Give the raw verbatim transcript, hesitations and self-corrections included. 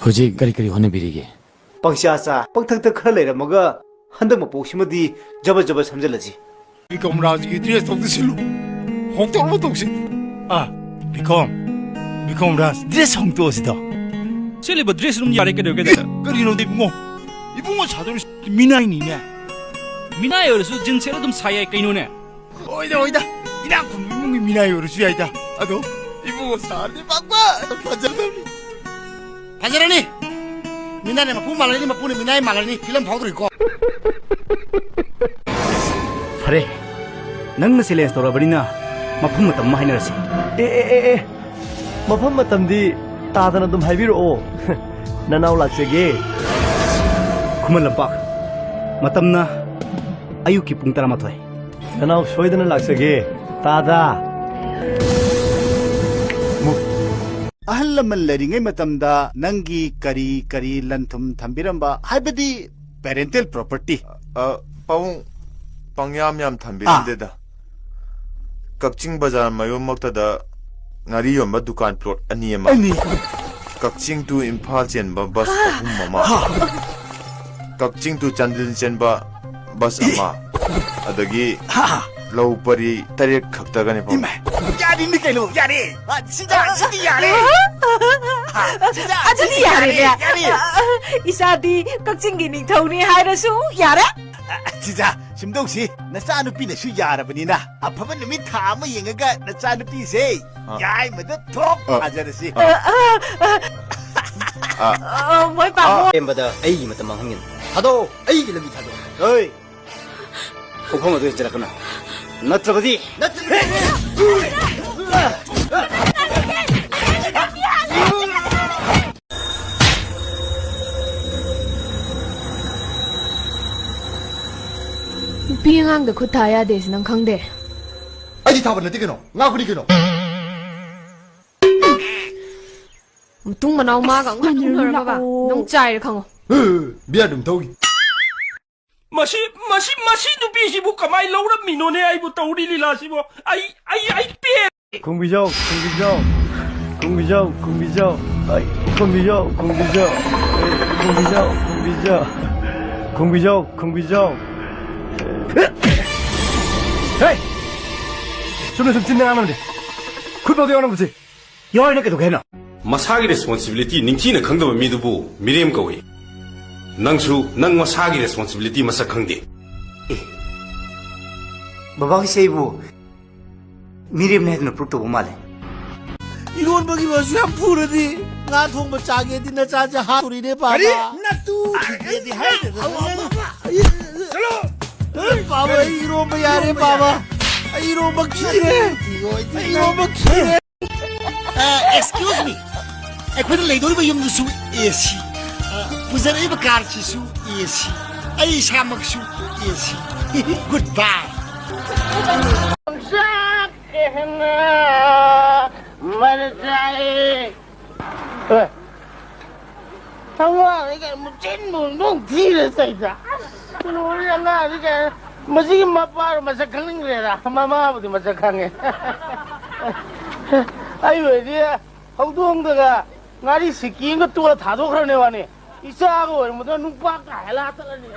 ꯍꯧꯖꯤꯛ ꯀꯔꯤ ꯀꯔꯤ ꯍꯣꯠꯅꯕꯤꯔꯤꯒꯦ? ꯄꯪꯆꯥ ꯆꯥ, ꯄꯪꯊꯛꯇ ꯈꯔ ꯂꯩꯔꯝꯃꯒ ꯍꯟꯗꯛ ꯃꯄꯣꯛꯁꯤꯃꯗꯤ ꯖꯕ ꯖꯕ ꯁꯝꯖꯜꯂꯁꯤ꯫ ꯕꯤꯀꯝ ꯔꯥꯖꯒꯤ ꯗ꯭ꯔꯦꯁ ꯇꯧꯗ ꯁꯤꯜꯂꯨ꯫ ꯍꯣꯡꯗꯣꯛꯅꯕ ꯇꯧꯁꯤ꯫ ꯑꯥ, ꯕꯤꯀꯝ, ꯕꯤꯀꯝ ꯔꯥꯖ, ꯗ꯭ꯔꯦꯁ ꯍꯣꯡꯗꯣꯛꯑꯁꯤꯗꯣ꯫ ꯁꯦꯠꯂꯤꯕ ꯗ꯭ꯔꯦꯁ ꯑꯗꯨꯝ ꯌꯥꯔꯦ, ꯀꯩꯗꯧꯔꯒꯦ? ꯑꯦ, ꯀꯔꯤꯅꯣꯗ ꯏꯕꯨꯡꯉꯣ? ꯏꯕꯨꯡꯉꯣ ꯁꯥꯗꯧꯔꯤꯁꯤ ꯃꯤꯅꯥꯏꯅꯤꯅꯦ꯫ ꯃꯤꯅꯥꯏ ꯑꯣꯏꯔꯁꯨ ꯖꯤꯟ ꯁꯦꯠꯂ ꯑꯗꯨꯝ ꯁꯥ ꯌꯥꯏ ꯀꯩꯅꯣꯅꯦ꯫ ꯍꯣꯏꯗ, ꯍꯣꯏꯗ꯫ ꯏꯅꯥꯛ ꯈꯨꯟꯕ ꯏꯃꯨꯡꯒꯤ ꯃꯤꯅꯥꯏ ꯑꯣꯏꯔꯁꯨ ꯌꯥꯏꯗ꯫ ꯑꯗꯣ ꯏꯕꯨꯡꯉꯣ ꯁꯥꯔꯗꯤ ꯄꯥꯛꯄ ꯐꯖꯗꯧꯅꯤ꯫ ꯐꯖꯔꯅꯤ꯫ ꯃꯤꯅꯥꯏꯅ ꯃꯄꯨ ꯃꯥꯜꯂꯅꯤ, ꯃꯄꯨꯅ ꯃꯤꯅꯥꯏ ꯃꯥꯜꯂꯅꯤ꯫ ꯐꯤꯂꯝ ꯐꯥꯎꯗ꯭ꯔꯤꯀꯣ꯫ ꯐꯔꯦ, ꯅꯪꯅ ꯆꯦꯂꯦꯟꯖ ꯇꯧꯔꯕꯅꯤꯅ ꯃꯐꯝ ꯃꯇꯝ ꯑꯃ ꯍꯥꯏꯅꯔꯁꯤ꯫ ꯑꯦ, ꯑꯦ, ꯑꯦ, ꯑꯦ꯫ ꯃꯐꯝ ꯃꯇꯝꯗꯤ ꯇꯥꯗꯅ ꯑꯗꯨꯝ ꯍꯥꯏꯕꯤꯔꯛꯑꯣ꯫ ꯅꯅꯥꯎ ꯂꯥꯛꯆꯒꯦ꯫ ꯈꯨꯃꯟ ꯂꯝꯄꯥꯛ꯫ ꯃꯇꯝꯅ ꯑꯌꯨꯛꯀꯤ ꯄꯨꯡ ꯇꯔꯥꯃꯥꯊꯣꯏ꯫ ꯅꯅꯥꯎ ꯁꯣꯏꯗꯅ ꯂꯥꯛꯆꯒꯦ꯫ ꯇꯥꯗ꯫ ꯑꯍꯜ ꯂꯃꯟ ꯂꯩꯔꯤꯉꯩ ꯃꯇꯝꯗ ꯅꯪꯒꯤ ꯀꯔꯤ ꯀꯔꯤ ꯂꯟ ꯊꯨꯝ ꯊꯝꯕꯤꯔꯝꯕ, ꯍꯥꯏꯕꯗꯤ parental property? ꯑ, ꯄꯥꯕꯨꯡ, ꯄꯪꯌꯥꯝ ꯌꯥꯝ ꯊꯝꯕꯤꯔꯝꯗꯦꯗ꯫ ꯀꯛꯆꯤꯡ ꯕꯖꯥꯔ ꯃꯌꯣꯟꯃꯛꯇꯗ ꯉꯥꯔꯤ ꯌꯣꯟꯕ ꯗꯨꯀꯥꯟ ꯄ꯭ꯂꯣꯠ ꯑꯅꯤ ꯑꯃ꯫ ꯑꯅꯤ꯫ ꯀꯛꯆꯤꯡ to ꯏꯝꯐꯥꯜ ꯆꯦꯟꯕ ꯕꯁ ꯑꯍꯨꯝ ꯑꯃ꯫ ꯀꯛꯆꯤꯡ to ꯆꯥꯟꯗꯦꯜ ꯆꯦꯟꯕ ꯕꯁ ꯑꯃ꯫ ꯑꯗꯒꯤ ꯂꯧ ꯄꯔꯤ ꯇꯔꯦꯠ ꯈꯛꯇꯒꯅꯦ, ꯄꯥꯕꯨꯡ꯫ ꯏꯃꯥ, ꯌꯥꯔꯤꯅꯤ ꯀꯩꯅꯣ, ꯌꯥꯔꯦ꯫ ꯑ, ꯁꯤꯗ, ꯁꯤꯗꯤ ꯌꯥꯔꯦ꯫ ꯑ, ꯁꯤꯗ, ꯑꯗꯨꯗꯤ ꯁꯤꯗꯤ ꯌꯥꯔꯦꯅꯦ꯫ ꯌꯥꯔꯦ, ꯌꯥꯔꯦ꯫ ꯑ, ꯏꯆꯥꯗꯤ ꯀꯛꯆꯤꯡꯒꯤ ꯅꯤꯡꯊꯧꯅꯤ ꯍꯥꯏꯔꯁꯨ ꯌꯥꯔꯦ꯫ ꯑ, ꯁꯤꯗ, ꯁꯨꯝꯗꯧꯁꯤ, ꯅꯆꯥꯅꯨꯄꯤꯅꯁꯨ ꯌꯥꯔꯕꯅꯤꯅ, ꯑꯐꯕ ꯅꯨꯃꯤꯠ ꯊꯥ ꯑꯃ ꯌꯦꯡꯉꯒ ꯅꯆꯥꯅꯨꯄꯤꯁꯦ ꯑ꯫ ꯌꯥꯏꯃꯗ ꯊꯣꯛ ꯑ꯫ ꯊꯥꯖꯔꯁꯤ꯫ ꯑ꯫ ꯑ, ꯑ, ꯑ꯫ ꯑ, ꯃꯣꯏ ꯄꯥꯝꯃꯣ꯫ ꯑ꯫ ꯁꯦꯝꯕꯗ ꯑꯩꯒꯤ ꯃꯇꯝ ꯃꯥꯡꯍꯟꯒꯅꯨ꯫ ꯊꯥꯗꯣꯛꯑꯣ, ꯑꯩꯒꯤ ꯂꯝꯕꯤ ꯊꯥꯗꯣꯛꯑꯣ꯫ ꯍꯣꯏ꯫ ꯈꯣꯡꯐꯝ ꯑꯗꯨ ꯍꯦꯟꯖꯤꯜꯂꯛꯀꯅꯨ꯫ ꯅꯠꯇ꯭ꯔꯕꯗꯤ, ꯅꯠꯇ꯭ꯔꯕꯗꯤ꯫ ꯅꯨꯄꯤ ꯑꯉꯥꯡꯗ ꯈꯨꯠ ꯊꯥ ꯌꯥꯗꯦ ꯁꯤ ꯅꯪ ꯈꯪꯗꯦ? ꯑꯩꯗꯤ ꯊꯥꯕ ꯅꯠꯇꯦ ꯀꯩꯅꯣ, ꯉꯥꯛꯄꯅꯤ ꯀꯩꯅꯣ꯫ ꯃꯇꯨꯡ ꯃꯅꯥꯎ ꯃꯥꯒ ꯑꯃꯨꯛ ꯍꯟꯅ ꯎꯅꯔꯕ ꯅꯪ ꯆꯥꯏꯔꯦ ꯈꯪꯉꯣ꯫ ꯕꯤꯌꯥꯔ ꯑꯗꯨꯝ ꯊꯧꯈꯤ꯫ ꯃꯁꯤ, ꯃꯁꯤ, ꯃꯁꯤ ꯅꯨꯄꯤꯁꯤꯕꯨ ꯀꯃꯥꯏ ꯂꯧꯔꯝꯃꯤꯅꯣꯅꯦ? ꯑꯩꯕꯨ ꯇꯧꯔꯤ ꯂꯤꯂꯥꯁꯤꯕꯨ꯫ ꯑꯩ, ꯑꯩ, ꯑꯩ ꯄꯦ- ꯈꯨꯝꯕꯤꯖꯧ, ꯈꯨꯝꯕꯤꯖꯧ, ꯈꯨꯝꯕꯤꯖꯧ, ꯈꯨꯝꯕꯤꯖꯧ꯫ ꯑꯩ ꯈꯣꯡꯕꯤꯖꯥꯎ, ꯈꯣꯡꯕꯤꯖꯥꯎ, ꯈꯣꯡꯕꯤꯖꯥꯎ, ꯈꯣꯡꯕꯤꯖꯥꯎ, ꯈꯣꯡꯕꯤꯖꯥꯎ, ꯈꯣꯡꯕꯤꯖꯥꯎ꯫ ꯍꯦ! ꯆꯨꯝꯅ ꯁꯨꯝ ꯆꯤꯟꯗ ꯉꯥꯡꯅꯕꯅꯦ꯫ ꯈꯨꯠ ꯐꯥꯎꯗ ꯌꯥꯎꯔꯝꯕꯁꯦ꯫ ꯌꯥꯎꯔꯤꯅ ꯀꯩꯗꯧꯒꯦ ꯍꯥꯏꯅꯣ? ꯃꯁꯥꯒꯤ responsibility ꯅꯤꯡꯊꯤꯅ ꯈꯪꯗꯕ ꯃꯤꯗꯨꯕꯨ ꯃꯤꯔꯦꯝ ꯀꯧꯏ꯫ ꯅꯪꯁꯨ ꯅꯪ ꯃꯁꯥꯒꯤ responsibility ꯃꯁꯛ ꯈꯪꯗꯦ꯫ ꯑꯦ, ꯕꯕꯥ ꯍꯣꯏꯁꯦ ꯑꯩꯕꯨ ꯃꯤꯔꯦꯝꯅꯦ ꯍꯥꯏꯗꯨꯅ prove ꯇꯧꯕ ꯃꯥꯜꯂꯦ꯫ ꯏꯔꯣꯟꯕꯒꯤ ꯃꯁꯨ ꯌꯥꯝ ꯐꯨꯔꯗꯤ ꯉꯥ ꯊꯣꯡꯕ ꯆꯥꯒꯦꯗꯤ ꯅꯆꯥꯁꯦ ꯍꯥꯠꯇꯣꯔꯤꯅꯦ, ꯄꯥꯕ꯫ ꯀꯔꯤ? ꯅꯇꯨ ꯊꯤꯒꯦꯗꯤ ꯍꯥꯏꯗꯅ ꯅꯪ꯫ ꯆꯠꯂꯣ! ꯑꯦ, ꯄꯥꯕ, ꯑꯩ ꯏꯔꯣꯟꯕ ꯌꯥꯔꯦ, ꯄꯥꯕ꯫ ꯑꯩ ꯏꯔꯣꯟꯕ ꯈꯤꯔꯦ꯫ ꯑꯩ ꯏꯔꯣꯟꯕ ꯈꯤꯔꯦ꯫ ꯑ, excuse me꯫ ꯑꯩꯈꯣꯏꯅ ꯂꯩꯗꯧꯔꯤꯕ ꯌꯨꯝꯗꯨꯁꯨ AC꯫ ꯑ, ꯄꯨꯖꯔꯛꯏꯕ car ꯁꯤꯁꯨ AC꯫ ꯑꯩ ꯏꯁꯥꯃꯛꯁꯨ AC꯫ Goodbye꯫ ꯆꯥꯛ ꯀꯦꯍꯟꯅ ꯃꯔꯖꯥꯏ꯫ ꯑꯦ, ꯑꯉꯥꯡꯅꯤ ꯀꯥꯏꯅ ꯃꯆꯤꯟꯕꯨ ꯅꯨꯡ ꯊꯤꯔ ꯇꯧꯏꯗ꯫ ꯑꯁ, ꯂꯣꯏꯔꯦ ꯑꯉꯥꯡꯅꯤ ꯀꯥꯏꯅ꯫ ꯃꯁꯤꯒꯤ ꯃꯄꯥꯗꯣ ꯃꯁꯛ ꯈꯪꯅꯤꯡꯗ꯭ꯔꯦꯗ꯫ ꯃꯃꯥꯕꯨꯗꯤ ꯃꯁꯛ ꯈꯪꯉꯦ꯫ ꯑꯩ ꯑꯣꯏꯔꯗꯤ ꯍꯧꯗꯣꯡꯗꯒ ꯉꯥꯔꯤ ꯁꯤꯀꯤ ꯑꯃꯒ ꯇꯣꯠꯂ ꯊꯥꯗꯣꯛꯈ꯭ꯔꯅꯦ ꯋꯥꯅꯤ꯫ ꯏꯆꯥꯒ ꯑꯣꯏꯔꯝꯕꯗꯣ ꯅꯨꯄꯥ ꯀꯥꯏ ꯍꯥꯏꯂ ꯆꯠꯂꯅꯤ꯫